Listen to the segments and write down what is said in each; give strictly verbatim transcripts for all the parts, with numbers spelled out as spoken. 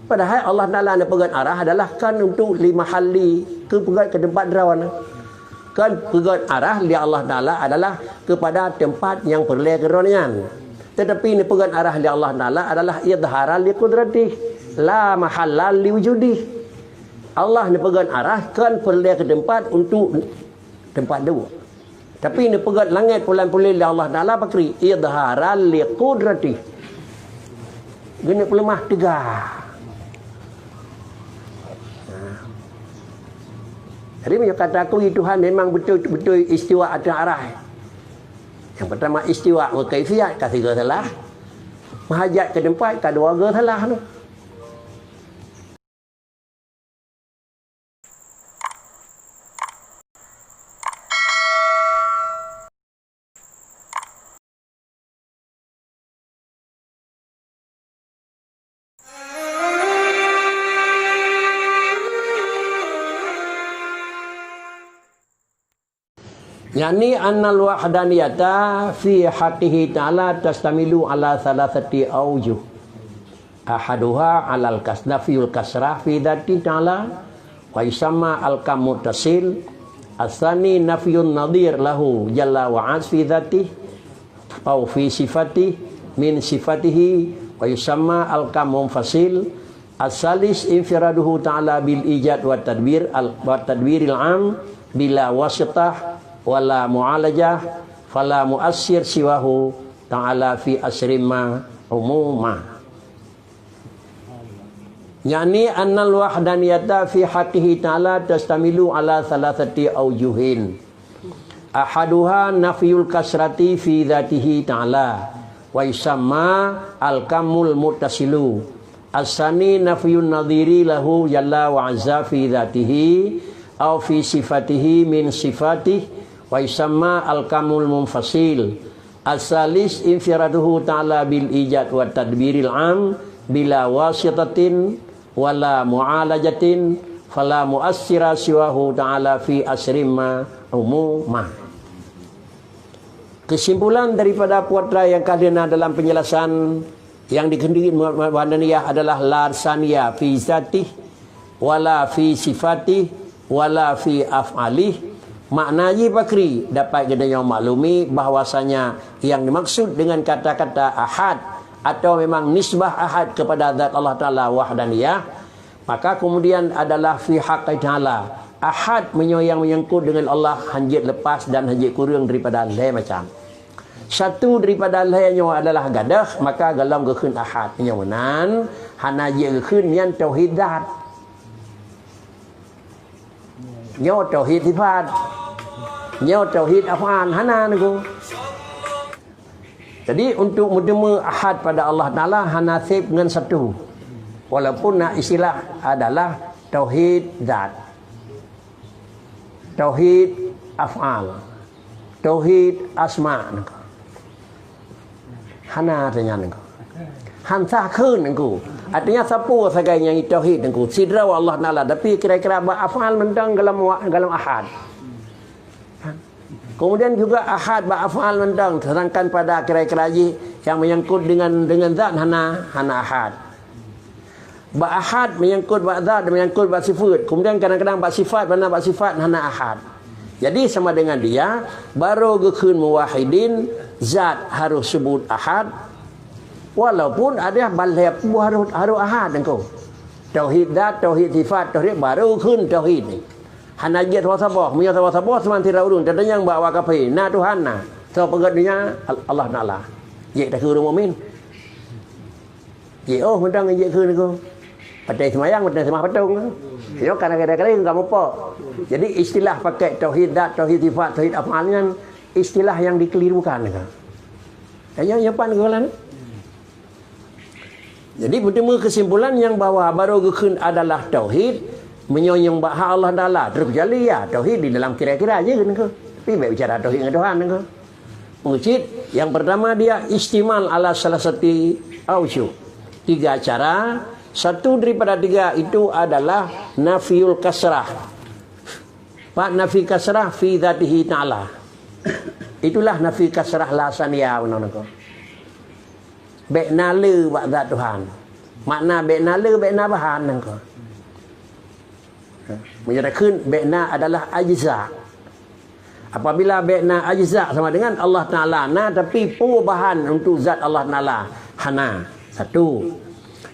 Padahai Allah Taala neupeugét arah adalah kon untuk li mahalli, keu peugét keu teumpat droe. Kon peugét arah lé Allah Taala adalah keupada teumpat nyang peureulée keu droe nyan. Teutapi neupeugét arah lé Allah Taala adalah idharan li qudratih, la mahallan li wujudih. Allah neupeugét arah kon peureulée keu teumpat untuk teumpat duek. Tapi neupeugét langét pulan-pulan lé Allah Taala pakri idharan li qudratih. Geuneuk peuleumah teuga. Jadi meunyoe kata aku, Tuhan memang beutôi-beutôi istiwa ateueh arah. Yang pertama istiwa meukaifiat ka sigoe salah. Meuhajat keu teumpat ka dua goe salah tu. Yakni annal wahdaniyata fi haqqihi ta'ala tastamilu ala thalathati aujuh. Ahaduha alal kas-, nafyul kasrah fi dzati ta'ala, wa yusamma al-kam muttasil. Asani nafyun nadhir lahu jalla wa az fi dzatihi, au fi sifatih min sifatihi, wa yusamma al-kam munfasil. As-salis infiraduhu ta'ala bil ijad wa tadbir al-, wa tadbiril am bila wasitah wala mu'alajah, fala muassir siwahu ta'ala fi asrimma umuma. Yakni annal wahdaniyata fi haqqihi ta'ala tastamilu ala thalathati aujuhin. Ahaduha nafyul kasrati fi dzatihi ta'ala, wa yusamma al-kamul muttasilu. As-sani nafyun nadhiri lahu jalla wa azza fi dzatihi au fi sifatihi min sifatih, wa yusamma al-kamul munfasil. As-salis infiraduhu ta'ala bil ijad wa tadbiril am bila wasitatin wala mu'alajatin, fala muassira siwahu ta'ala fi asrimma umuma. Kesimpulan daripada putra yang ka lheueh na dalam penjelasan yang dikehendaki Muhammad Wahdaniyah adalah la saniya fi zatih, wala fi sifatih, wala fi af'alih. Makna jih pakri, dapat geutanyoe maklumi bahwasanya yang dimaksud dengan kata-kata ahad atau memang nisbah ahad kepada zat Allah Taala wahdaniyah, maka kemudian adalah fi haqqi ta'ala. Ahad meunyoe yang menyangkut dengan Allah hanjeuet lepas dan hanjeuet kureueng daripada lhée macam. Satu daripada lhée nyoe adalah gadôh, maka golom geukheun ahad. Meunyoe meunan, hana jeuet geukheun nyan tauhid zat. Nyoe tauhid sifat. Nyoe tauhid af'al, hana nunggu. Jadi, untuk meuteumé ahad pada Allah Taala hana sép ngon satu. Walaupun na istilah adalah tauhid zat. Tauhid af'al. Tauhid asma. Hana artinya nengko. Han sah kheun nengko. Artinya sapeue sagai nyang tauhid nengko. Sidroe Allah Taala, tapi kira-kira bak af'al mantong golom wa-, golom ahad. Kemudian juga ahad bak af'al mantong, sedangkan pada kira-kira jih yang menyangkut dengan, dengan zat hana, hana ahad. Bak ahad menyangkut bak zat, menyangkut bak sifat. Kemudian kadang-kadang bak sifat, mana bak sifat hana ahad. Jadi sama dengan dia, baru geukheun muwahhidin, zat harus sebut ahad. Walaupun ada balhep harus, harus ahad engko. Tauhid zat, tauhid sifat, tauhid baru geukheun tauhid ni. Hana jeuet saboh-saboh. Meunyoe saboh-saboh, seumantira ureuëng tatanyong bak awak kafé, na Tuhan na. Soe peugét donya? Al-, Allah Taala. Jeuet takheun ureuëng mukmin. Jeuet, oh, mantong jeuet kheun nengko. Patéh seumayang, patéh seumah patong. Nyoe kana kadang-kadang ka mupok. Jadi istilah pakai tauhid zat, tauhid sifat, tauhid af'al nyan istilah yang dikelirukan nengko. Nyoe, nyoe pan geulan. Jadi, meuteumé kesimpulan nyang bahwa baru geukheun adalah tauhid, meunyoe nyang bak hak Allah Taala, terkecuali ya tauhid di dalam kira-kira je nengko. Tapi baik bicara tauhid ngon Tuhan nengko. Meucit, yang pertama dia istimal ala salah satu aujuh. Tiga cara, satu daripada tiga itu adalah nafyul kasrah. Pak nafi kasrah fi dzatihi ta'ala. Itulah nafi kasrah la saniya nengko. Bék na le bak zat Tuhan. Makna bèk na le, bèk na bahan nangko. Meunyoe takheun bèk na adalah ajza. Apabila bèk na ajza sama dengan Allah Taala na, tapi peue bahan untuk zat Allah Taala hana. Satu.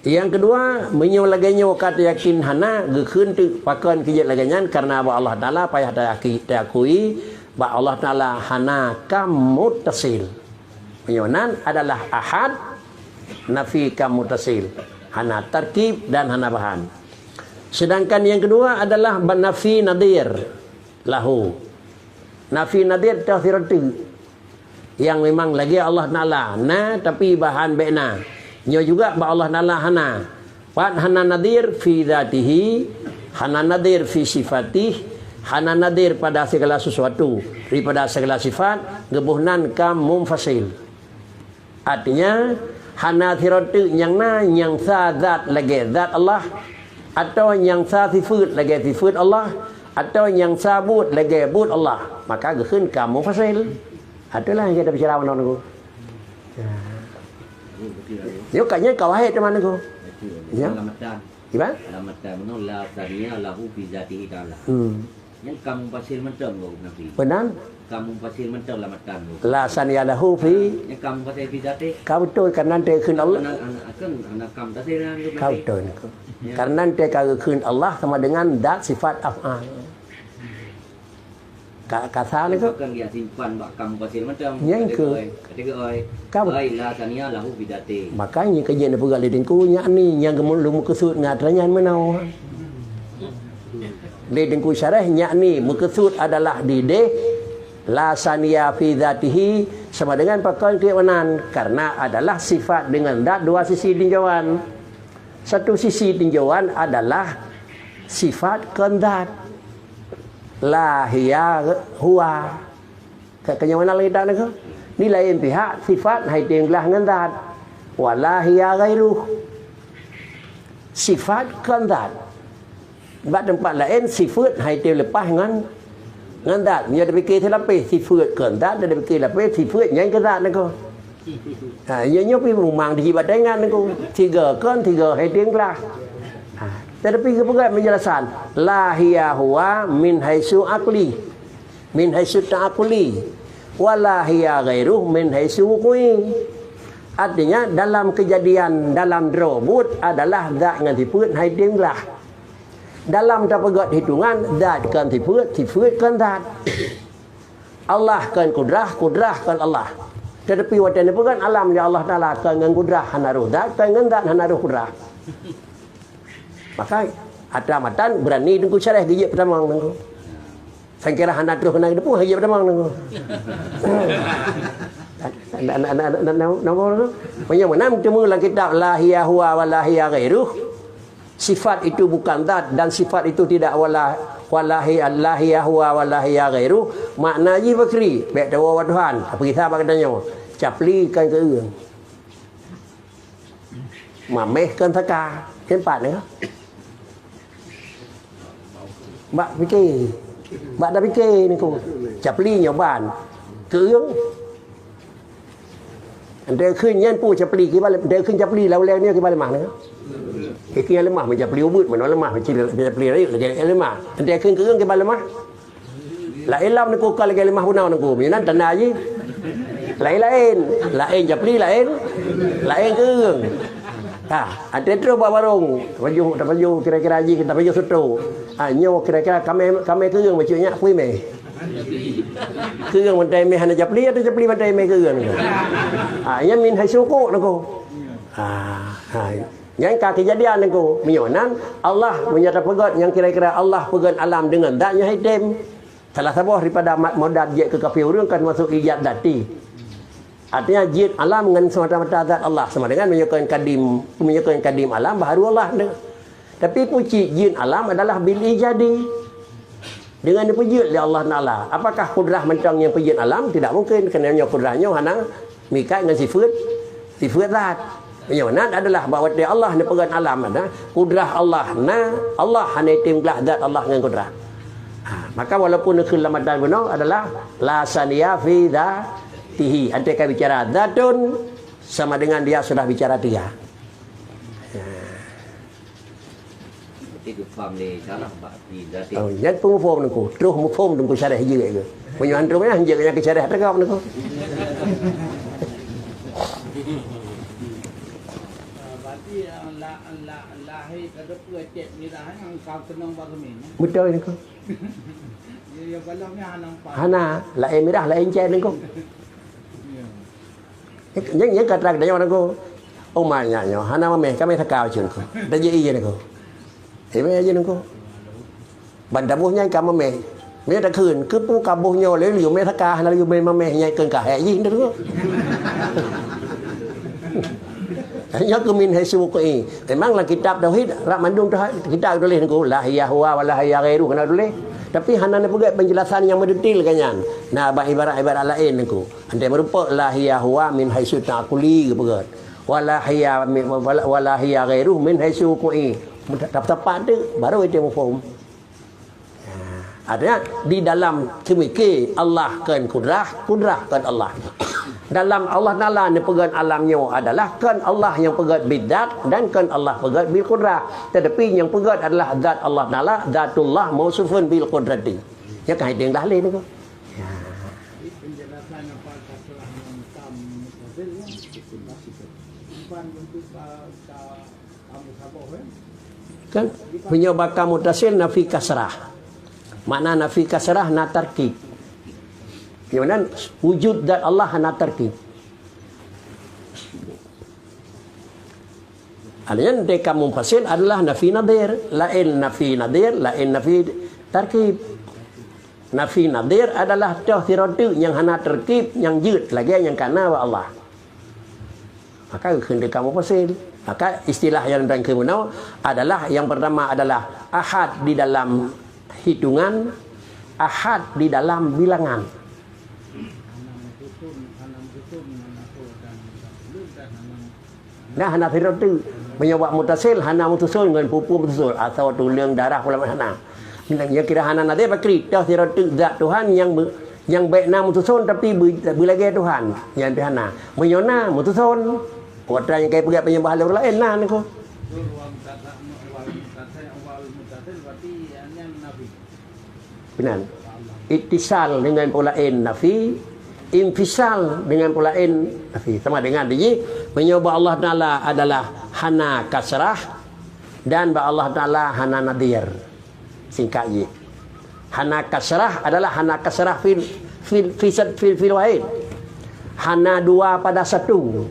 Nyang keudua, meunyoe lagèe nyoe ka teuyakin hana, geukheun teuk pakon keu jeuet lagèe nyan, karena bak Allah Taala payah tayaki-, tayakui bak Allah Taala hana kam muttasil. Meunyoe nan adalah ahad, nafi kam muttasil, hana tarkib dan hana bahan. Sedangkan nyang keudua adalah ba-, nafi nadhir lahu. Nafi nadhir teuh sidroe teuk. Nyang memang lagèe Allah Taala na, tapi bahan bèk na. Nyoe juga bak Allah Taala hana. Pat hana nadhir fi dzatihi, hana nadhir fi sifatih, hana nadhir pada segala sesuatu daripada segala sifat, geuboh nan kam munfasil. Artinya, hana sidroe teuk nyang na nyang sa zat lagèe zat Allah, atawa nyang sa sifeuet lagèe sifeuet Allah, atawa nyang sa buet lagèe buet Allah, maka geukheun kam munfasil. Itulah nyang kita bicara meunan, Teungku. Ya. Nyoe ka nyan ka wahé teuma, Teungku. Ya. Lamatan. Gimana? Lamatan meunan la saniya lahu fi dzatihi ta'ala. Hmm. Nyan kam munfasil mantong gob nafi. Benar. Kam munfasil mantong lamatan gob. La saniya lahu fi. Nyan kam munfasil fi dzatihi. Ka beutôi, karena teukeun Allah. Ana, ana, akan, ana kam tasir gob nafi. Ka beutôi, Teungku. Ya. Karena teukeun Allah sama dengan zat sifat af'al. Ka, ka sa, Teungku? Bukan dia simpan bak kam munfasil mantong. Nyan keuh. Kata ke oi. Kata ke oi. Kam- Oi, la saniya lahu fi dzatihi. Makanya keu jeuet neupeugah lé Teungku, yakni nyang geumeu-, lôn meukeusut ngon atra nyan meunoe. Lé Teungku syarah, yakni meukeusut adalah di déh, la saniya fi dzatihi, sama dengan pakon keu meunan, karena adalah sifat dengan zat dua sisi tinjauan. Satu sisi tinjauan adalah sifat kon zat. La hiya huwa. Ka, ka nyang mana lagèe dak nyoe? Di laén pihak, sifat han item glah ngon zat. Wala hiya ghairuh. Sifat kon zat. Bak teumpat laén, sifat han item leupah ngon, ngon zat. Nyoe tapike silapeh, sifat kon zat, dan tapike lapeh, sifat nyan keu zat nyoe. Ha, nyoe, nyoe pih mumang di batèe nyan nyoe. Tiga kon, tiga han item glah. Ha, tetapi geupeugah penjelasan, la hiya huwa min haitsu aqli. Min haitsu ta'aqquli, wa la hiya ghairuh min haitsu wuqu'i. Artinya, dalam kejadian, dalam droe buet adalah zat ngon sifeuet han item glah. Dalam tapeugöt hitongan, zat kon sifeuet, sifeuet kon zat. Allah kon kudrah, kudrah kon Allah. Tetapi watèe neupeugöt alam, ya Allah Taala, kon ngon kudrah hana roh zat, kon ngon zat hana roh kudrah. Maka, atra matan beurani Teungku syarah geujeuet peutamong Teungku. Sangkira hana troh keunan geuteupeue, geujeuet peutamong Teungku. Na, na, na, na, na, na, na, na, na, meunyoe meunan teuma lam kitab la hiya huwa wa la hiya ghairuh, sifat itu bukan zat dan sifat itu tidak wala, wala hiya, la hiya huwa wa la hiya ghairuh, makna jih bakri, bèk tawoe bak Tuhan, tapi sa bak geutanyoe, capli kon keueung. Maméh kon saka. Nyan pat nyoe. Bak pike. Bak tapike nyoe. Capli nyoe ban. Keueung. Enteuk kheun nyan peue capli kiban, enteuk kheun capli lam ulèe nyoe kiban leumah nyoe. Keu nyang leumah meucapli ubeut, meunoe leumah meucapli, meucapli rayeuk lagèe lemah. Enteuk kheun keueung kiban leumah. Laén lam Teungku ka lagèe leumah bunoe Teungku. Meunyoe nan tanda jih. Laén-laén. Laén capli, laén. Laén keueung. Ha, até troh bak warong. Tapajoh, tapajoh kira-kira jih, tapajoh soto. Ha, nyoe kira-kira kamé, kamé keueung bacut nyak pui mé. Keueung bantai mé hana capli atau capli bantai mé keueung. Ha, nyan min haitsu wuqu'i Teungku. Ha, ha. Nyan ka keujadian Teungku. Meunyoe nan, Allah, meunyoe tapeugöt nyang kira-kira Allah peugöt alam deungon zat nyoe han item. Salah saboh daripada mat modad jeuet keu kafé ureueng ka teumasuk ijad dzati. Artinya, jeuet alam ngon semata-mata zat Allah. Sama dengan meunyoe kon kadim, meunyoe kon kadim alam, baharu Allah tu. Tapi pucit jeuet alam adalah bil ijadi. Dengan dipeujeuet lé Allah Taala. Apakah kudrah mantong nyang peujeuet alam? Tidak mungkin, kerana nyoe kudrah nyoe hana meuikat ngon sifeuet, sifeuet zat. Meunyoe nan adalah bak watèe Allah neupeugöt alam na, kudrah Allah na, Allah hana item glah zat Allah ngon kudrah. Ha, maka walaupun neukheun lam matan bunoe adalah la saniya fi dzatihi. Andai ka bicara dzatun, sama dengan dia sudah bicara tiga. Ya. Itu paham lé salah bak pi zati. Oh, nyan peumuphom Teungku. Terus muphom Teungku syarah jeuet ke? Meunyoe han troh nyan jeuet nyan keu syarah teugab Teungku. Berarti, eh, la-, la-, lahé ka deuh peue cét mirah nyang ka keunong bak geumin, eh? Beutôi Teungku. Ya, ya, kalau ni hana empat. Hana, laén mirah, laén cét Teungku. Ya. Nyang, nyang ka trang tanyoe Teungku. Uma nyak nyoe hana mameh, ka meh saka ucun Teungku. Dah ji iya Teungku. Eh, meh aja Teungku. Ban taboh nyan ka mameh. Meh takheun, keupeue ka boh nyoe lé laju meh saka, hana laju meh mameh nyan kheun ka hék jih Teungku. Nyoe keu min haitsu wuqi'i. Memang lam kitab tauhid, rab mandum tauhid, kitab tuléh Teungku, la hiya huwa wa la hiya ghairuh, keunan tuléh. Tapi hana neupeugét penjelasan nyang meudetil keu nyan. Na bak ibarat-ibarat laén Teungku. Andai meurumpok la hiya huwa min haitsu ta'quli geupeugét. Wala hiya mi-, wala, wala hiya ghairuh min haitsu wuqi'i. Tepat-tepat tu baru itu mafhum. Ha, artinya di dalam seumiké Allah kon kudrah, kudrah kon Allah. Dalam Allah Taala neupeugét alam nyoe adalah kon Allah nyang peugét bidzat dan kon Allah peugét bil kudrah. Tetapi nyang peugét adalah zat Allah Taala, zatullah mausufun bil kudrati. Nyan ka hideng dah lé Teungku. Ya. Jadi penjelasan apa kata yang tam mutazil ya, itu pasti itu. Bukan untuk, uh, ka-, kamu saboh ya. Kan meunyoe bak kamu tasil nafi kasrah. Makna nafi kasrah na tarkib. Di mana wujud zat Allah na tarkib. Artinya, teuka munfasil adalah nafi nadhir, laén nafi nadhir, laén nafi tarkib. Nafi nadhir adalah toh sidroe teuk nyang hana tarkib, nyang jeuet lagée nyang kana bak Allah. Maka geukheun teuka munfasil. Maka istilah nyang dan keunoe adalah yang pertama adalah ahad di dalam hitungan, ahad di dalam bilangan. Nah, hana sidroe teuk. Meunyoe bak mutasil, hana meususon ngon peue-peue meususon. Asoe, tuleueng, darah, pulan hana. Nyang kira hana nadhir, pakri toh sidroe teuk zat Tuhan nyang be-, nyang bék na meususon tapi be-, beulagée Tuhan. Nyan pih hana. Meunyoe na meususon, watée nyang kai peugah penyembah lé ureuëng laén na Teungku. Beuna. Ittisal dengan peue laén nafi, infisal dengan peue laén nafi. Sama dengan di jih, meunyoe bak Allah Taala adalah hana kasrah dan bak Allah Taala hana nadhir. Singkat jih. Hana kasrah adalah hana kasrah fil, fil, fil, fil, fil wahid. Hana dua pada satu.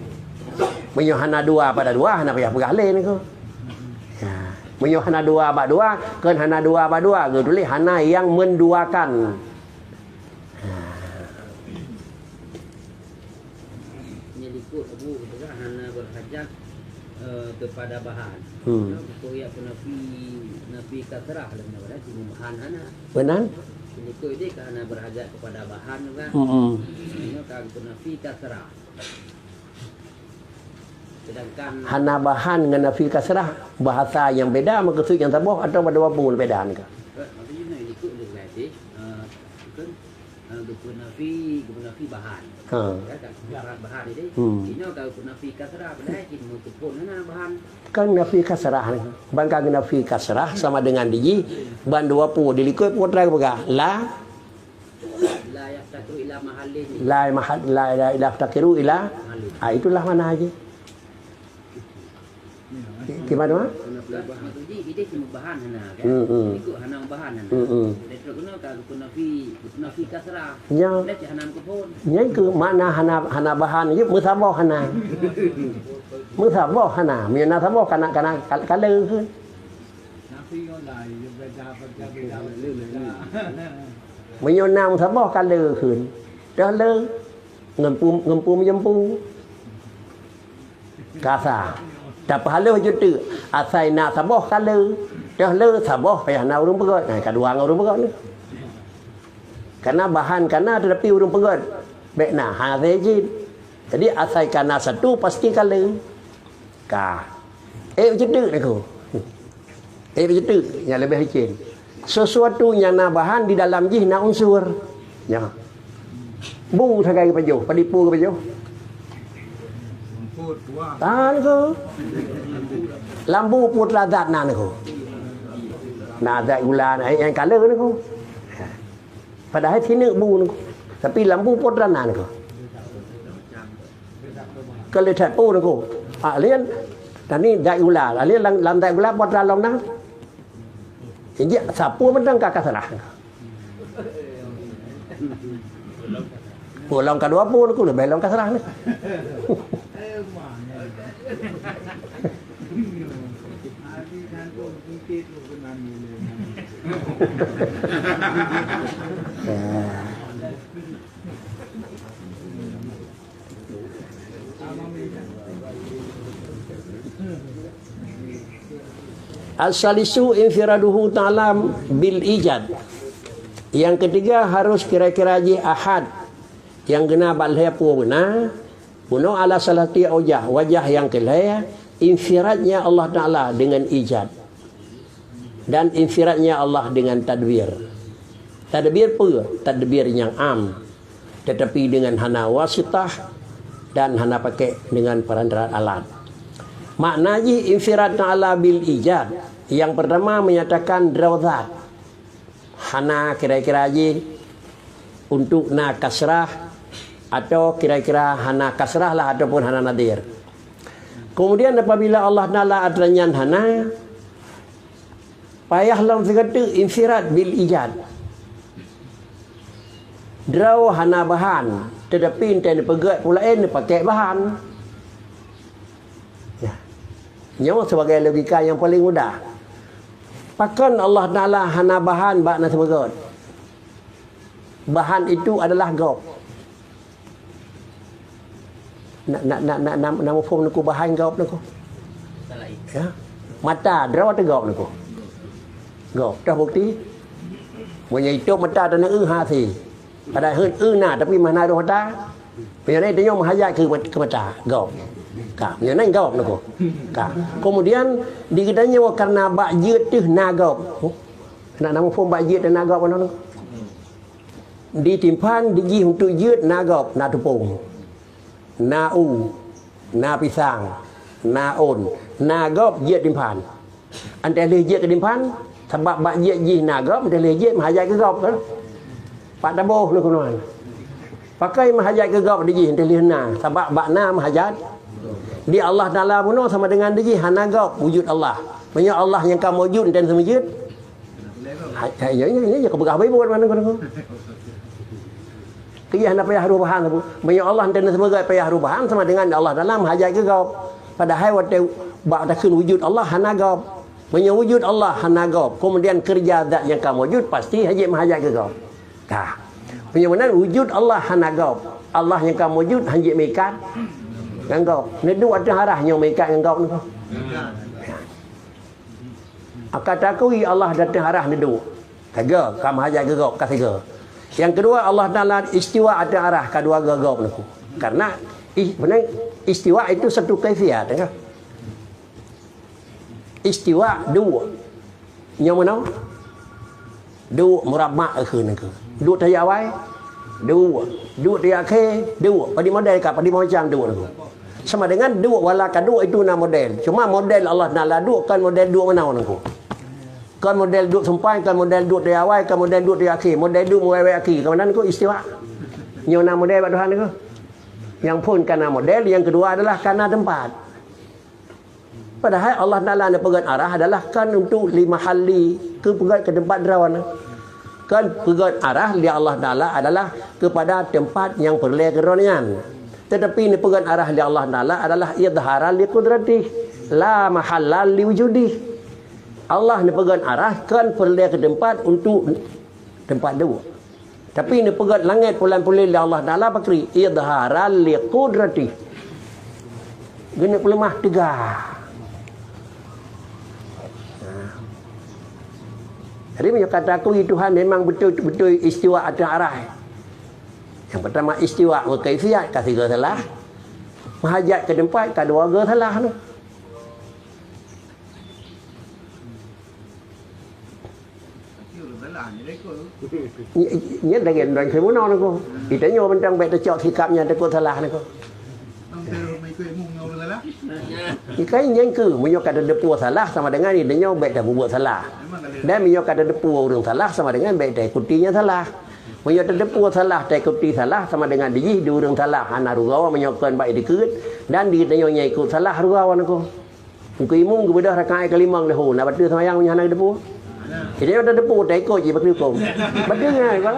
Meunyoe hana dua pada dua, hana payah peugah lé Teungku. Ya. Meunyoe hana dua bak dua, kon hana dua bak dua, geutuléh hana nyang menduakan. Ha. Nyan likot Abu geupeugah hana berhajat, eh, kepada bahan. Hmm. Nah, beutôi ya peunafi, nafi kasrah lom nyan, padahai cuma bahan hana. Beuna. Likot ideh ka hana berhajat kepada bahan tu kan. Hmm. Nyoe ka peunafi kasrah. Sedangkan hana bahan ngon nafi kasrah, bahasa nyang beda, meukeusud nyang saboh atawa dua buleuen beda nyan ka? Eh, maksudnya nyoe likot lé berarti, eh, bukan, eh, geupeunafi, geupeunafi bahan. Ha. Ya kan? Bahan, bahan ini. Hmm. Inoe ka geupeunafi kasrah, padahai cit meukeupon hana bahan. Kan nafi kasrah ni. Ban ka geunafi kasrah sama dengan di jih, ban dua buleuen di likot peue teuka peugah. La La yaftakiru ila mahallin. La mahal, la, la, la yaftakiru ila. Mahallin. Ah, itulah mana aja. Gimana, Mak? Maksudnya, ideh cuma bahan hana, kan? Hmm, hmm. Ikut hana bahan hana. Hmm, hmm. Dari terus kena ka geupeue nafi, geupeue nafi kasrah. Ya. Dari cik hana meukeupon. Nya ke makna hana, hana bahan, ya, meusaboh hana. Meusaboh hana. Meunyoe na saboh kana, kana kal-, kala ke. Nafi ngon la, ya, beda, beda, beda, beda. Meunyoe na meusaboh ka le kheun. Toh le ngon pu-, ngon pu meujampu. Kasa. Tapeuhaloh jeuet teuk. Asai na saboh ka le. Toh le saboh payah na ureuëng peugét. Nah, ka dua ngon ureuëng peugét ni. Kana bahan kana, teutapi ureuëng peugét bék na. Ha, asai jeuet. Jadi asai kana satu pasti ka le. Ka. Eh, beuceudeuek Teungku. Eh, beuceudeuek nyang leubeh licin. Sesuatu nyang na bahan di dalam jih na unsur. Nya. Bu sagai geupajoh, padum peue geupajoh? Ah, Teungku. Lam bu peue teulazat na Teungku. Na zat gula, na nyang kala niko. Padahai sineuk bu niko. Tapi lam bu po teunan niko. Keu le that po niko. Ah, lian tani zat gula. Lian lam, lam zat gula po teunan lom na. Injak sapu mantong ka kasrah. Pulang ka dua pun aku lebih long kasrah ni. As-salisu infiraduhu ta'ala bil ijad. Yang ketiga harus kira-kira jih ahad. Yang gena bak lhée pueng na, bunoe ala salati aujah, wajah yang keulhée, infiradnya Allah Ta'ala dengan ijad. Dan infiradnya Allah dengan tadbir. Tadbir peue? Tadbir nyang am, tetapi dengan hana wasitah dan hana pakai dengan perantara alat. Makna jih infirad ta'ala bil ijad. Yang pertama menyatakan droe zat. Hana kira-kira jih untuk na kasrah atau kira-kira hana kasrah lah ataupun hana nadhir. Kemudian apabila Allah Ta'ala atra nyan hana, payah lom sigoe teuk infirad bil ijad. Droe hana bahan, tetapi enteuk neupeugét peue laén neupaké bahan. Ya. Nyoe sebagai logika yang paling mudah. Pakon Allah Ta'ala hana bahan bak na sibeugét? Bahan itu adalah gob. Na, na, na, na, na, na muphom niko bahan gob niko? Ya. Mata, droe teuh gob niko. Gob, toh bukti? Meunyoe itôb mata teuh na eu hase. Padahai hana, tapi mana ada mata. Meunyoe na tanyoe meuhajat keu mat-, keu mata, gob. Ka, meunyoe na gob niko. Ka. Kemudian di geutanyoe karena bak jeuet teuh na gob. Oh, na, na muphom bak jeuet teuh na gob niko. Di timphan dijih untuk jeuet na gob, na tupông, na u, na pisang, na ôn, na gob jeuet timphan. Enteuk lheueh jeuet keu timphan, sabab bak jeuet jih na gob, enteuk lheueh jeuet meuhajat keu gob kan. Pat taboh lôn keunoe. Pakon meuhajat keu gob dijih enteuk lheueh na, sabab bak na meuhajat. Di Allah Ta'ala bunoe sama dengan dijih hana gob wujud Allah. Meunyoe Allah nyang ka mujud enteuk seumeujeuet, Hai, hai, nyoe, nyoe, nyoe, nyoe, keu peugah bayi buet mana kau. Keu hana payah rubahan sabu. Meunyoe Allah enteuk seumeugét payah rubahan sama dengan Allah Taala meuhajat keu gob. Padahai watée bak takheun wujud Allah hana gob. Meunyoe wujud Allah hana gob, kemudian keureuja zat nyang ka mujud pasti hana jeuet meuhajat keu gob. Ka. Meunyoe meunan wujud Allah hana gob. Allah nyang ka mujud hana jeuet meuikat ngon gob. Neuduek ateueh arah nyoe meuikat ngon gob nyoe. Ka takui Allah di ateueh arah neuduek. Tiga, ka meuhajat keu gob, ka tiga. Nyang keudua, Allah Taala istiwa ateueh arah, ka dua gob nyoe. Karena i-, beuna istiwa itu satu kaifiat, ya. Istiwa dua. Nyang mana? Duek murabba kheun nyoe. Duek tayue awai, duek. Duek tayue akhé, duek. Padum model ka, padum macam duek nyoe. Sama dengan duek wala ka duek itu na model. Cuma model Allah Taala duek kon model duek meunoe nyoe. Kon model duek seumpan, kon model duek tayue awai, kon model duek tayue akhé. Model duek meuwai-wai akhé. Ka meunan nyoe istiwa. Nyoe na model bak Tuhan nyoe. Nyang phon ka na model, nyang keudua adalah ka na teumpat. Padahai Allah Taala neupeugét arah adalah kon untuk li mahalli, keu peugét keu teumpat droe. Kon peugét arah lé Allah Taala adalah kepada teumpat nyang peureulée keu droe nyan. Tetapi neupeugét arah lé Allah Taala adalah idharan li qudratih, la mahallan li wujudih. Allah neupeugét arah kon peureulée keu teumpat untuk teumpat duek. Tapi neupeugét langét pulan-pulan lé Allah Taala pakri idharan li qudratih. Geuneuk peuleumah teuga. Jadi meunyoe ka takui Tuhan memang beutôi-beutôi istiwa ateueh arah. Nyang pertama istiwa meukaifiat ka sigoe salah. Meuhajat keu teumpat ka dua goe salah nyoe. Nyan lagée nyan keunoe nyoe. Kita nyoe bentang baik teucok sikap nyan takot salah nyoe. Ikai nyang keu, meunyoe ka teudeupue salah sama dengan di tanyoe bèk tapeubuet salah. Dan meunyoe ka teudeupue ureueng salah sama dengan bèk taikuti nyang salah. Meunyoe teudeupue salah taikuti salah sama dengan dijih di ureueng salah, hana rugoe meunyoe kon bak idikeue, dan di tanyoe nyang ikut salah rugoe nyan ko. Engkeu imum geubeudôh rakaat keulima leuhô, na bateue seumayang meunyoe hana geudeupue? Jadi nyoe teudeupue taikot jih bak huköm. Bateue nyan, Pak.